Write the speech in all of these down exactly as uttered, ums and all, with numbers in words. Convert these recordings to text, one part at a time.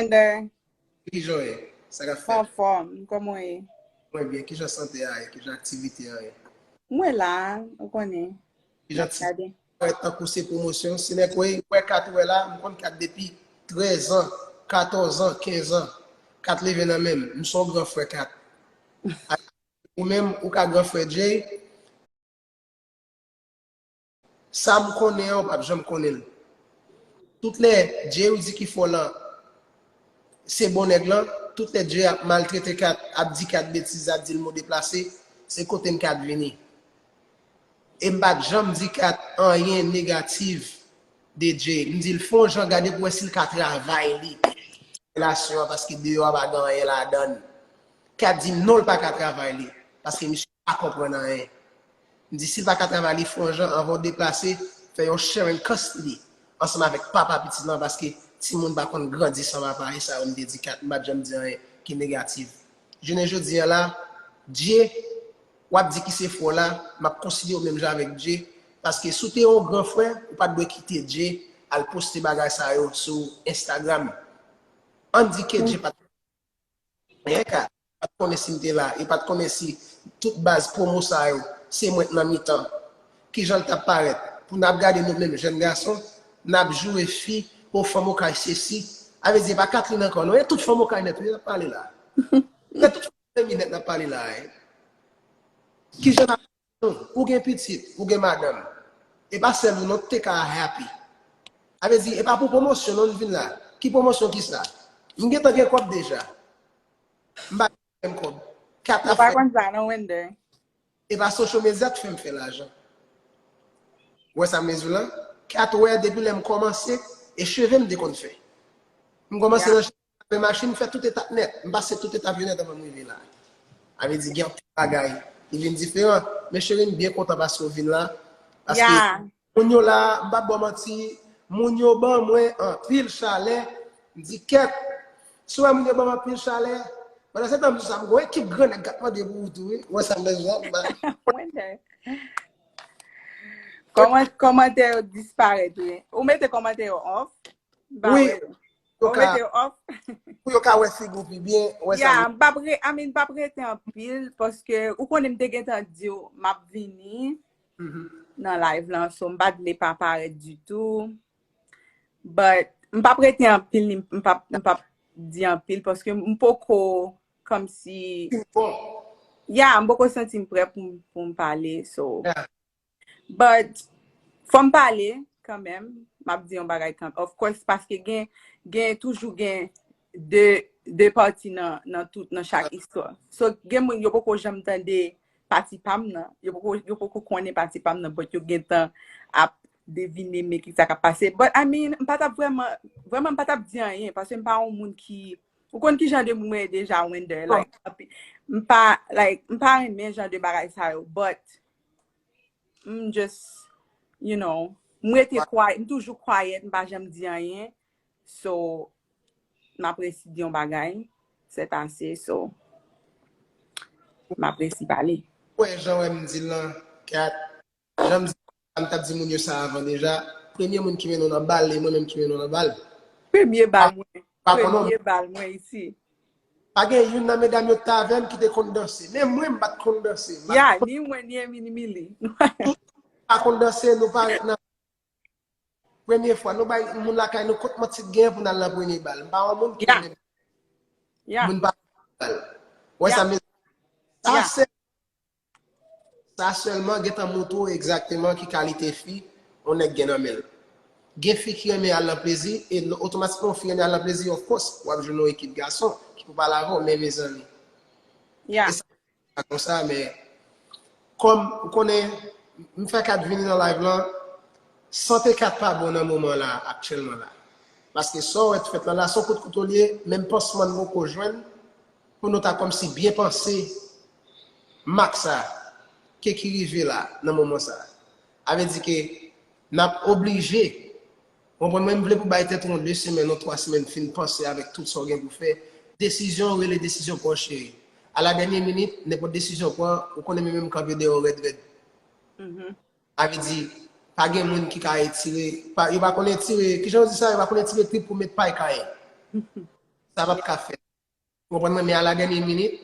Wender, Kijan w ye? Sa k ap mwen fèt? Anfòm, kòman w ye? Mwen byen. Kijan sante a ye? Kijan aktivite a ye? Mwen la, ou konnen. Kijan Ap ti gade. Tankou se pwomosyon, se nèg wè, wè Kat wè la, m konn Kat depi trèz an, katòz an, kenz an. Kat leve nan men m. M se yon gran frè Kat. Ou menm, ou ka gran frè Jay. Sa m konnen an, ou p ap janm konnen l. Tout lè Jay ou di ki fò lan, se bon nèg lan, tout lè Jay ap maltrete Kat, ap di Kat betiz, ap di l mo deplase, se kote m Kat vini. E m pa t janm di Kat anyen negatif de Jay. M di l fè yon jan gade pou wè si l ka travay li. Relasyon an, paske deyò a pa gen anyen ladan l. Kat di m non, l pa ka travay li, paske misye pa konprann anyen. M di si l pa ka travay li, fè yon jan anvan w deplase, fè yon sharing custody ansanm avèk papa pitit lan, paske timoun pa konn grandi san papa. E sa yo m te di Kat, m pa t janm di anyen ki negatif. Jounen jodi a la, Jay, w ap di ki se fò w la, m ap konsidere w menm jan avèk Jay, paske si w te yon gran frè, ou pa t dwe kite Jay al poste bagay sa yo sou Instagram. Ann di ke Jay pa t Anyen Kat, pa t konnen si m te la, e pa t konnen si tout baz pwomo sa yo, se mwen k nan mitan. Kijan l t ap parèt? Pou n ap gade nou menm jèn gason, n ap joure fi, o fanm okay sesi. A vle di, e pa Katlin ankò, non, e tout fanm okay nèt, wi, n ap pale la. E tout fanm nèt n ap pale la, wi. Kijan n ap Non, ou gen pitit, ou gen madanm. E pa sèl ou non, te ka happy. A vle di, e pa pou pwomosyon non, n vin la. Ki pwomosyon ki sa? M gentan gen kòb deja. M pa gen pwoblèm kòb. Kat Ou ap pa fè, konn sa non, Wender. E pa social media k fè m fè lajan. Ou wè sa m vle di w lan? Kat wè depi lè m kòmanse, e cheve m te konn fè. M kòmanse Yeah. nan cheve, machin, m fè tout etap nèt. M pase tout etap yo nèt anvan m rive la. A vle di, gen anpil bagay ki vin diferan. Men cheri, m byen kontan paske w vin la. Paske Yeah. moun yo la, m pa ba w manti, moun yo ban mwen anpil chalè. M di, kèt, si w wè moun yo ban m anpil chalè, pandan se tan m di sa, m gen yon ekip gran nèg k ap mande pou ou tou, wi. Ou wè sa m bezwen, m ba Wender. Kòman, kòmantè yo disparèt, wi. Ou mete kòmantè yo off? M pa Wi, wè yo. yo Ou ka, mete yo off? Pou yo ka wè figi w pi byen, wè sa Yeah, m m p ap re, I mean, m p ap rete anpil, paske ou konnen m te gentan di w m ap vini Mhm. nan live lan, so m pa t vle pa parèt ditou. But m p ap rete anpil, ni m p ap, m p ap di anpil, paske m poko, kòmsi, Bon, yeah, m poko santi m prè pou, m- pou m pale, so. Yeah. But, fò m pale, kanmenm, m ap di yon bagay kan, of course, paske gen, gen, toujou gen de, de pati nan, nan tout, nan chak istwa. So, gen moun yo poko janm tande pati pa m nan, yo poko, yo poko konnen pati pa m nan, but yo gentan ap devine men ki sa k ap pase. But, I mean, m pa t ap vrèman, vrèman, m pa t ap di anyen, paske m pa yon moun ki, ou konn ki jan de moun mwen ye deja, Wender, like, anpi- m pa, like, m pa renmen jan de bagay sa yo, but, m just, you know, m rete quiet, m toujou quiet, m pa janm di anyen, so, m ap resi di yon bagay, c'est assez, so, m ap resi pale. Wè, jan wè m di l lan, Kat, jan m di, m t ap di moun yo sa avan deja, premye moun ki mennen w nan bal, e mwen menm ki mennen w nan bal. Premye bal mwen, Pa konnen premye bal mwen isi. Pa gen youn nan medam yo t avè m ki te konn danse. Men mwen, m pa t konn danse. M pa Yeah, ni mwen, ni Emily, ni Mili. pa konn danse, nou parèt nan premye fwa. Nou bay moun lakay nou kot manti t gen pou n al nan premye bal. M pa yon moun ki Yeah. renmen Yeah. moun pa bal. Wè sa Yeah. m vle di? Sa Yeah. se Sa sèlman gentan montre w egzakteman ki kalite fi yon nèg gen nan men l. Gen fi ki renmen al nan plezi, e otomatikman yon fi renmen al nan plezi, of course, w ap jwenn yon ekip gason ki pou pale avè w, men mezanmi. Yeah. E sa pa konsa, men kòm ou konnen, m fè Kat vini nan live lan, sante Kat pa bon nan moman la, aktyèlman la. Paske sa w wè t fèt lan la, se yon kout kouto l ye, menm pansman n poko jwenn, pou nou ta kòmsi byen panse mak sa ke ki rive la nan moman sa. A vle di ke n ap oblije, w konprann, mwen m vle pou bay tèt ou yon de semèn, yon twa semèn, fin panse avèk tout sa w gen pou fè. Desizyon w rele desizyon pa w cheri. A la dènye minit, nenpòt desizyon w pran, ou konnen men menm kanpe dèyè w rèd rèd. Mhm. A vle di, pa gen moun ki ka etire, pa, yo pa konn etire, kijan yo di sa, yo pa konn etire trip pou met pay kayen. Sa p ap ka fèt. Ou konprann mwen, men a la dènye minit,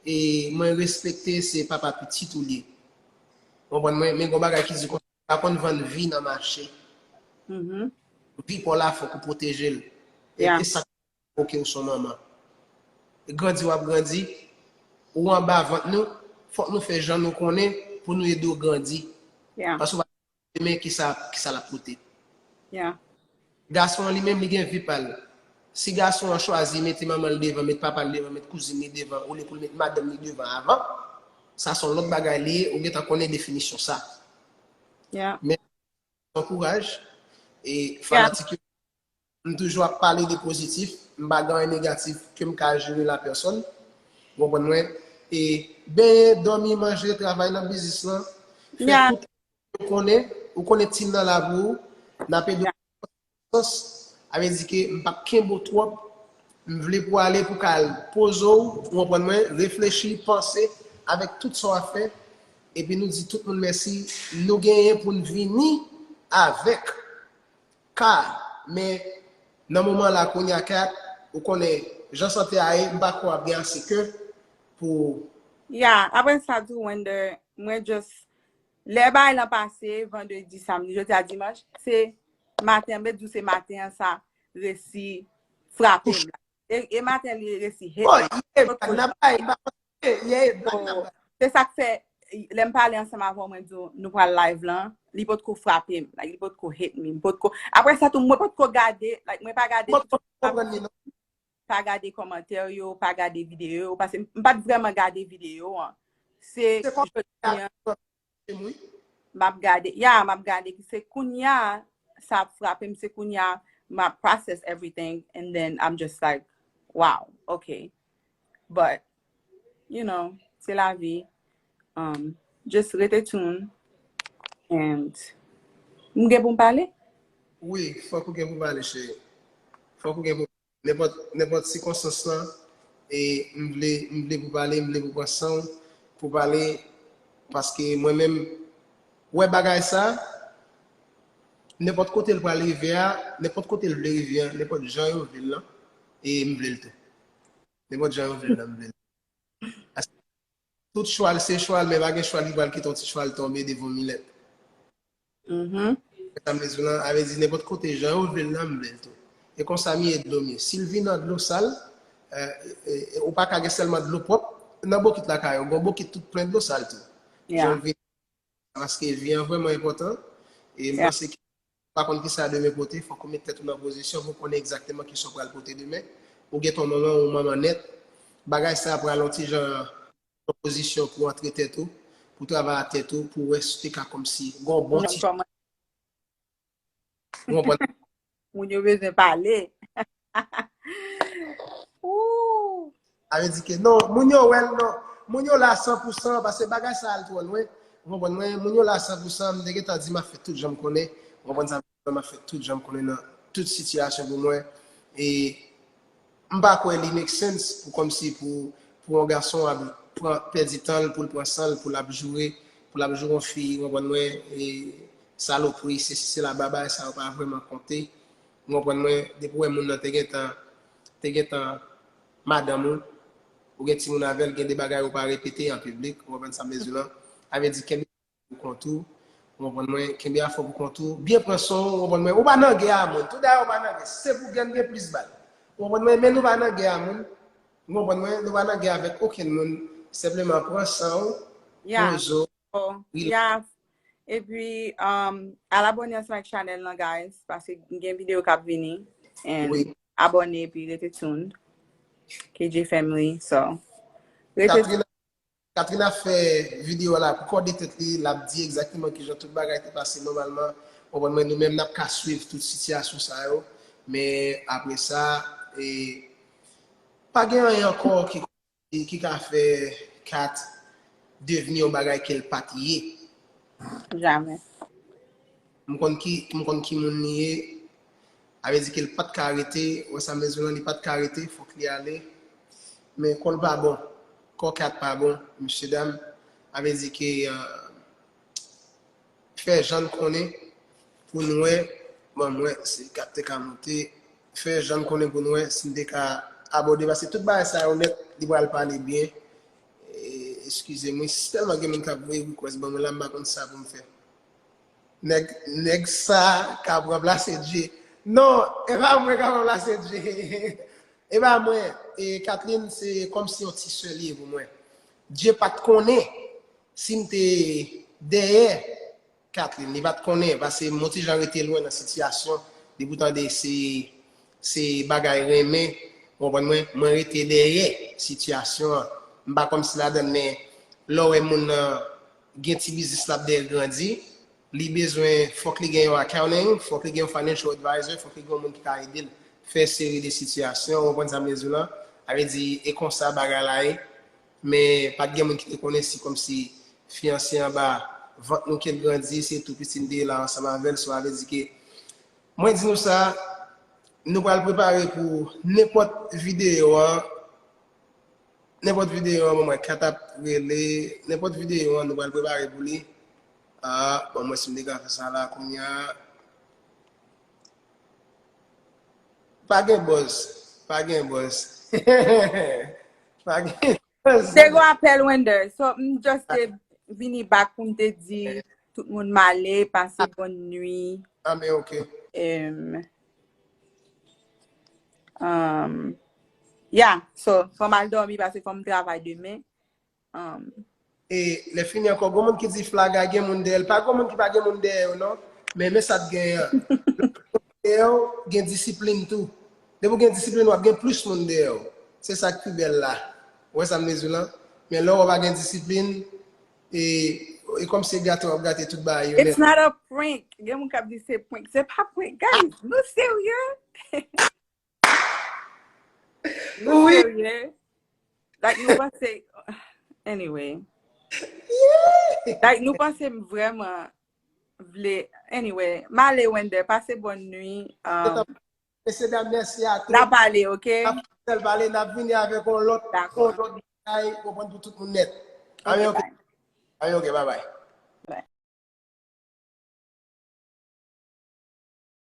e mwen respekte se papa pitit ou li ye. Ou konprann mwen, men gon bagay ki di konsa, pa konn vann vi nan mache. Mhm. Vi pa w la, fòk ou pwoteje l. E, Yeah. e sa, oke, ou son manman. E grandi w ap grandi, ou anba vant nou, fòk nou fè jan nou konnen pou nou ede w grandi. Yeah. Paske ou pa demen ki sa, ki sa l ap pote. Yeah. Gason an li menm, li gen vi pa l. Si gason an chwazi mete manman l devan, met papa l devan, met kouzin li devan, olye pou l met madanm li devan avan, sa se yon lòt bagay li ye, ou gentan konnen definisyon sa. Yeah. Men ankouraj, e fanatik yo, m toujou ap pale de pozitif, m pa gen anyen negatif ke m ka jere la pèsòn. Ou konprann mwen? E benyen, dòmi, manje, travay nan biznis lan, fè Yeah. tout ou konnen, ou konnen team nan la pou ou, n ap ede w sans, sa vle di ke m p ap kenbe w twòp, m vle pou w ale pou w ka al poze w, ou konprann mwen, reflechi, panse avèk tout sa w ap fè, epi nou di tout moun mèsi, nou genyen pou n vini avèk ka, men nan moman la kounye a, Kat, ou konnen jan sante a ye, m pa kwè w ap gen ase kè pou Yeah, apre sa tou, Wender, mwen just, lè bagay lan pase, vandredi, samdi, jodi a dimanch, se maten an, m di w se maten an sa resi frape m la. E, e maten li resi hit Bon, mwen. ye blag nan bay, m pa konn ye, ye blag nan So, bay. se sa k fè, lè m pale ansanm avè w, mwen di w, nou pral live lan, li potko frape m, like, li potko hit me, m potko, apre sa tou, mwen potko gade, like, mwen pa gade Mwen konprann li non. pa gade kòmantè yo, pa gade videyo yo, paske m pa t vrèman gade videyo an. Se Se kòm jodi an, wi. m ap gade, yeah, m ap gade, se kounye a sa ap frape m, se kounye a m ap process everything, and then I'm just like, wow, okay. But, you know, se lavi. Um, just rete tune, and m gen pou m pale. Wi, fòk ou gen pou pale, cheri. Fòk ou gen pou nenpòt, nenpòt sikonstans lan, e m vle, m vle pou pale, m vle pou pran san w, pou pale, paske mwen menm, wè bagay sa, nenpòt kote l pral rive a, nenpòt kote l vle rive a, nenpòt jan yo vle l lan, e m vle l tou. Nenpòt jan yo vle l lan, m vle l. Tout chwal se chwal, men pa gen chwal ki pral kite yon ti chwal tonbe devan yon milèt. Mhm. Sa m vle di w lan, a vle di nenpòt kote jan yo vle l lan, m vle l tou. E konsa m ye dlo m ye. Si l vin nan dlo sal, e, e, e, ou pa ka gen sèlman dlo pwòp nan bokit lakay ou, gon bokit tout plen dlo sal tou. Yeah. Jan l vin, paske vi an vrèman enpòtan. E m Yeah. panse ke ou pa konn kisa demen pote, fòk ou met tèt ou nan pozisyon pou w konnen egzakteman kisa w pral pote demen. Ou gen ton manman ou manman nèt, bagay sa pral yon ti jan nan pozisyon pou antre tèt ou, pou travay a tèt ou, pou wè si w te ka kòmsi gon bon Non, ti kòman ou konprann. Moun yo bezwen pale. Ooh. Sa vle di ke non, moun yo wè l non. Moun yo la san pou san, paske bagay sa al twò lwen. Ou konprann mwen, moun yo la san pou san, m te gentan di m ap fè tout jan m konnen. Ou konprann sa, m ap fè tout jan m konnen nan tout sitiyasyon pou mwen. E m pa kwè li make sense pou kòmsi pou, pou yon gason ap pran, pèdi tan l, pou l pran san l, pou l ap joure, pou l ap joure yon fi, ou konprann mwen, e salopri, se si se la, bagay sa yo pa vrèman konte. Ou konprann mwen, depi w wè moun nan te gentan, te gentan madanm ou, ou gen timoun avè l, gen de bagay ou pa repete an piblik, ou konprann sa m vle di w lan. Sa vle di kenbe pou kont ou, ou konprann mwen, kenbe afè w pou kont ou, byen pran swen w, ou konprann mwen, ou pa nan gè a moun, tou dayè ou pa nan gè, se pou gè n gen plis bal. Ou konprann mwen, men nou pa nan gè a moun, ou konprann mwen, nou pa nan gè avèk okenn moun, senpleman pran san w, Yeah. poze w, Oh, yeah. Epi, um, al abòne ansanm ak chanèl lan, guys, paske gen videyo k ap vini. And Wi. Abòne epi rete tuned. K J Family, so. Rete Katrina, Katrina fè videyo a la pou kòde tèt li, l ap di egzakteman kijan tout bagay te pase nòmalman. Ou konprann mwen, nou menm n ap ka swiv tout sitiyasyon sa yo. Men apre sa, e, pa gen anyen ankò ki ki, ki ka fè Kat devni yon bagay ke l pa t ye. Jamè. M konn ki, m konn ki moun li ye. A vle di ke l pa t ka rete, wè sa m bezwen lan, li pa t ka rete, fòk li ale. Men kò l pa bon. Kò Kat pa bon, mesye dam. A vle di ke, euh, fè jan n konnen pou n wè, bon, mwen, si Kat te ka monte, fè jan n konnen pou n wè si n te ka abòde, paske tout bagay sa yo nèt, li pral pale byen. E, eskize m, wi, si tèlman gen moun k ap voye request ban mwen la, m pa konn sa pou m fè. Nèg, nèg sa k ap ranplase Dje. Non, e pa mwen k ap ranplase Dje. E pa mwen. E Kathleen, se kòmsi yon ti sè li ye pou mwen. Dje pa t konnen si m te dèyè Kathleen. Li pa t konnen, paske m yon ti jan rete lwen nan sitiyasyon. Depi w tande se, se bagay renmen, w konprann mwen, mwen rete dèyè sitiyasyon an. M pa kòmsi ladann, men lè w wè moun nan gen ti biznis l ap dèyè grandi, li bezwen, fòk li gen yon accounting, fòk li gen yon financial advisor, fòk li gen yon moun ki ka ede l fè seri de sitiyasyon, w konprann sa m vle di w lan? Sa vle di, e konsa bagay la ye, men pa t gen moun ki te konnen si kòmsi fiyanse anba vant nou ke l grandi, se tou piti n te ye la ansanm avè l, so sa vle di ke, mwen di nou sa, nou pral prepare pou nenpòt videyo an, nenpòt videyo an, mwen mwen kat ap rele, nenpòt videyo an, nou pral prepare pou li. Ah, bon, mwen si m te ka fè sa la, kounye a, pa gen buzz, pa gen buzz. Pa gen buzz. Te gon apèl Wender, so m just te vini back pou m te di tout moun m ale, pase bòn nwi. Ah, men ok. Em, em, yeah, so, fò m al dòmi paske fò m travay demen. Em, E lè fini ankò, gon moun ki di Flaga gen moun dèyè l. Pa gon moun ki pa gen moun dèyè yo, non. Men, men sa t gen an. Dèyè w, gen disiplin tou. Depi w gen disiplin, w ap gen plis moun dèyè w. Se sa k pi bèl la. Ou wè sa m vle di w lan? Men lè w pa gen disiplin, e, e kòmsi gate w ap gate tout bagay yo nèt. It's not a prank. Gen moun k ap di se prank. Se pa prank, guys. Nou serye? Nou serye? Like, nou panse, anyway. Like, nou panse m vrèman vle, anyway, m ale Wender, pase bòn nwi. Um, Mesye dam, mèsi a tout. N a pale, ok? N ap fè l pale, n ap vini avèk yon lòt, dakò, yon lòt bagay, konprann pou tout moun nèt. Ok, bye. Anyen, ok, bye bye.